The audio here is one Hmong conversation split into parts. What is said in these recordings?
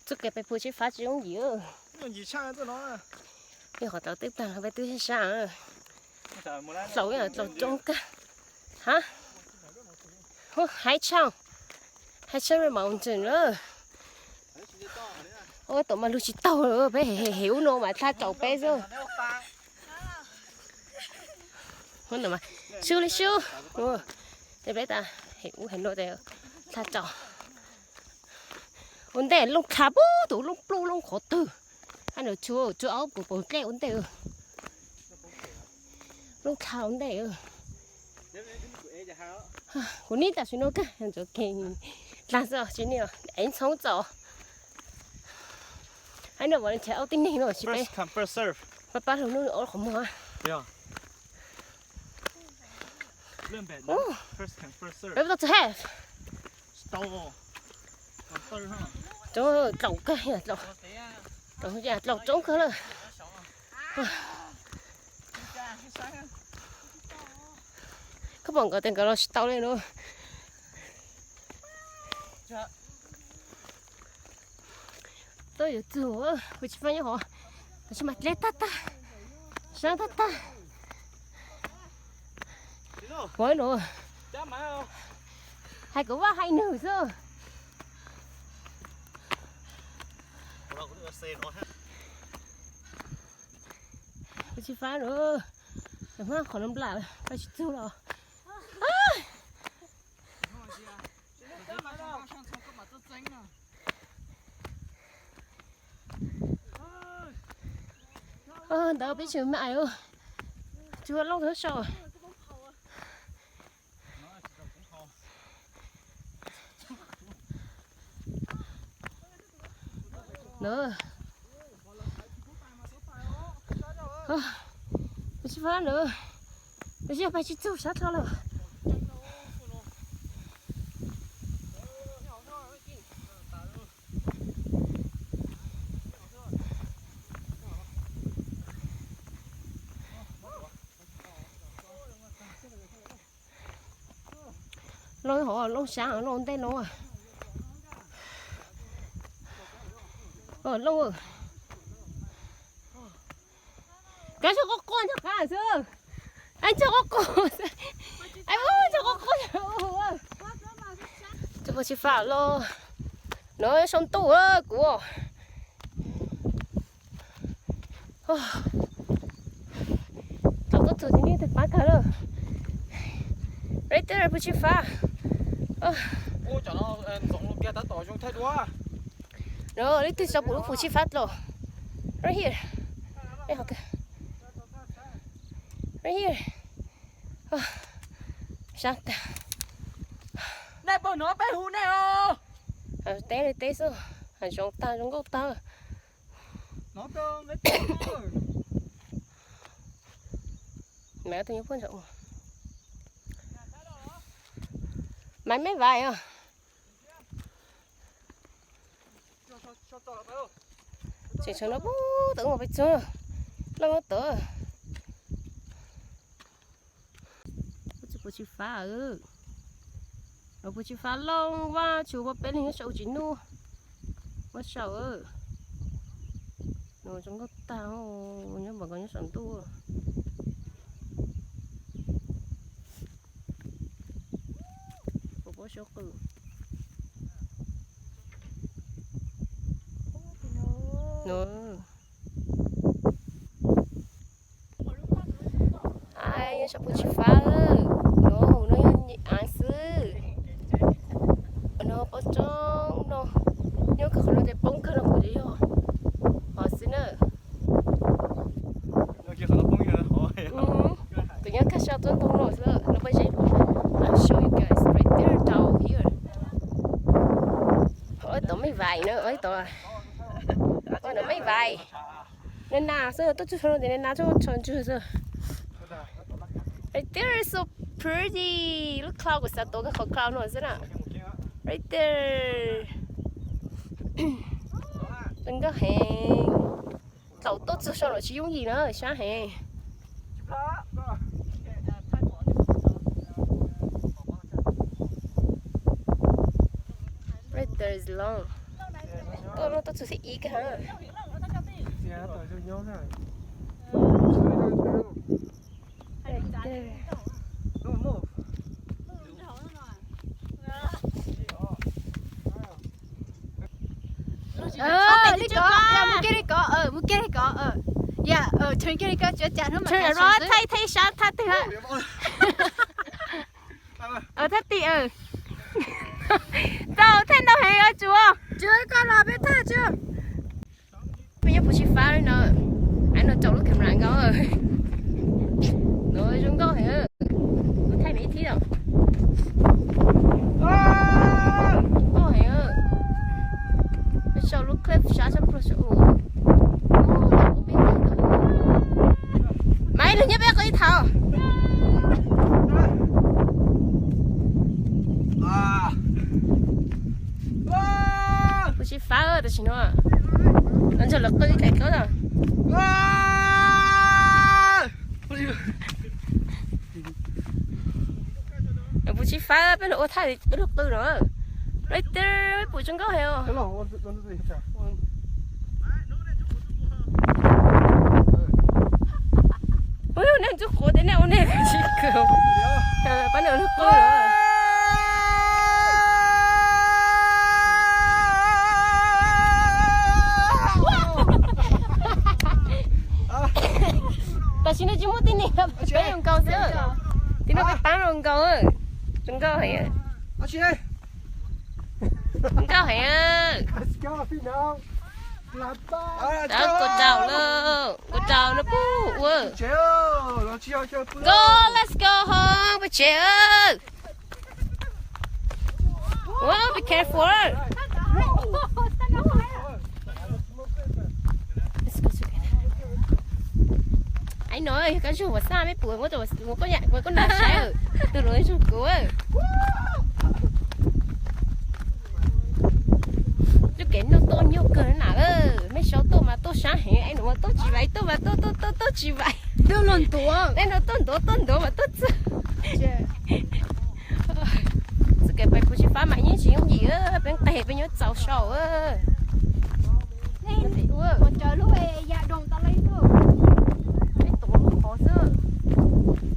Txoj kev pem Phu Tshib Fab tsis yooj yim. Yog qhov tau tej tag peb twb sab. Tlaus, tlaus roob kawg. Ha? High Chaung, High Chaung mountain lawm. Ua tom mas lug tsis taug, peb hem ub no mas dlha tsaus peb xwb. Sub li sub. Ces peb tas hem ub hem no ces dlha tsaus. Ua ntej looj dlha pub tus looj pluj looj qhov twg. Hab nws tsuas tsuas aub kuv paus dlej ua ntej. Looj dlha ua ntej. Kuv nib tam sim no kawg ntxuav kev dlha xwb tsis nij es ntxhoob txaus. Hab no volunteer aub tib neeg no tsis peb pab pab lug nub ob qhov muag. Peb tau txug hab. Tlaus kawg, tlaus roob kawg lawm. Koj pom nkawd tes nkawd los tsis tau li no. Tau yuav txug, Phu Tshib Fab nyob hov, tab sis mas dleb tag tag, sab tag tag. Ua no, hais kuv vaj hais nws xwb. Phu Tshib Fab na, hmab qhov no nplam pab tsis txug los. Ntawd peb tseem mam tsuag looj tag sau. Phu Tshib Fab na, peb tsis pab tsis txug sab dhau lawm. Looj hov looj sab looj ntej no. Looj, kab tso quaj quaj nrog qab xwb. Ab, tso quaj quaj, ab, tso quaj quaj. Txug Phu Tshib Fab lawm. No sau ntuj kuv. Tau tuaj txug tib neeg tawg pab kawg lawm. Right there, Phu Tshib Fab. No, leej twg tsis pum lub Phu Tshib Fab dlua. Right here. Right here. Sab tag. Nej puas hnov peb hu nej os? Teb li teb xwb, hav zoov tag zoo nkauj tag. Maiv, maiv vais os. Tseem tshuav no pub tawm mus pem txog looj tawm. Phu Tshib Fab, Phu Tshib Fab looj vaj tshua, peb leeg nyob saum tsis nug. Muab saum, no zoo nkauj tag, nyob npaum nkaus nyob saum ntuj. Pom pob saum qws. Nyob saum Phu Tshib Fab, no hauv no yog av xwb. No poob roob no, nyob kawg qhov no ces poob kawg no kuv yog hov xwb na. Tus nyob kawg sab tsob ntoo no xwb, no peb zeb. I'll show you guys right there, down here. Ov, tod mej vais na, ov, tod, tod mej vais. Nas nas xwb, tuaj txug no ces nas nas tuaj tso ntswg xwb. Right there is so pretty. Lub cloud kuv xav tuav kawg qhov cloud no xwb na. Right there. Zoo nkauj heev. Thaum tuaj txug saum no tsis yooj yim na, sab heev. Right there is long. Tuaj txug thib ib kawg heev. Li ko, mus kiag li ko, mus kiag li ko, ya, tseem kiag li ko, tsuav cas hnub mas thaij sab thaj twg. Thaj tim, tau thaj ntau heev yuav tsuav. Peb nyob puv tsis fab li no, ai no tsaus lub camera nkaus. No zoo nkauj heev, kuv thaij me ib thib os. Nkauj heev, sau lub clip sab sab pluag sab u. Mas ib lwg nyob peb qhov ib thaum. Puv tsis fab tam sim no, los ntsog lawv qw ib daim kab. Puv tsis fab peb los ua thaj peb lug qw no. Right there, puv zoo nkauj heev os. Ua nej ntxub quav tias nej ua nej tsis kawg. Pab nej ua lub qub los. Tam sim no tsis muaj tib neeg, peb zoo nkaus xwb. Tib no peb pab zoo nkaus. Zoo nkauj heev. Nkauj heev. Kua raus lawm, kua raus no pub ua. Go, let's go home, peb tsev. Wow, be careful. Ai no, koj zug ua xaj mej puas muab koj na saib, tus luag zug kuv. Lub kev noj tuaj nyuaj kawg na, mej sau tuaj mas tuaj sab heev, ai no mas tuaj tsis vais, tuaj mas tuaj tuaj tuaj tuaj tsis vais. Tuaj los ntuav, ai no tuaj ntuav tuaj ntuav mas tuaj txog. Txoj kev pais puv tsis fab mas yeej tsis yooj yim, peb nqes peb nyob txaus saum. Peb tuav lub qhov xwb.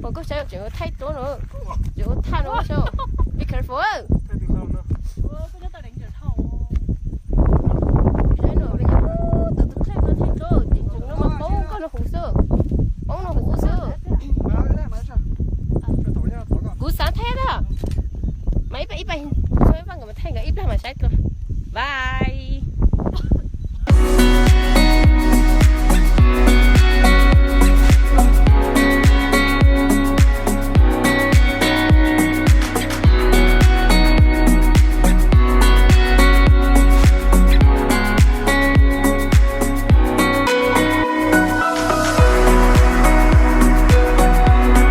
Pom koj saib tseem thaij tuab no, tseem ua thaj no saib. Be careful.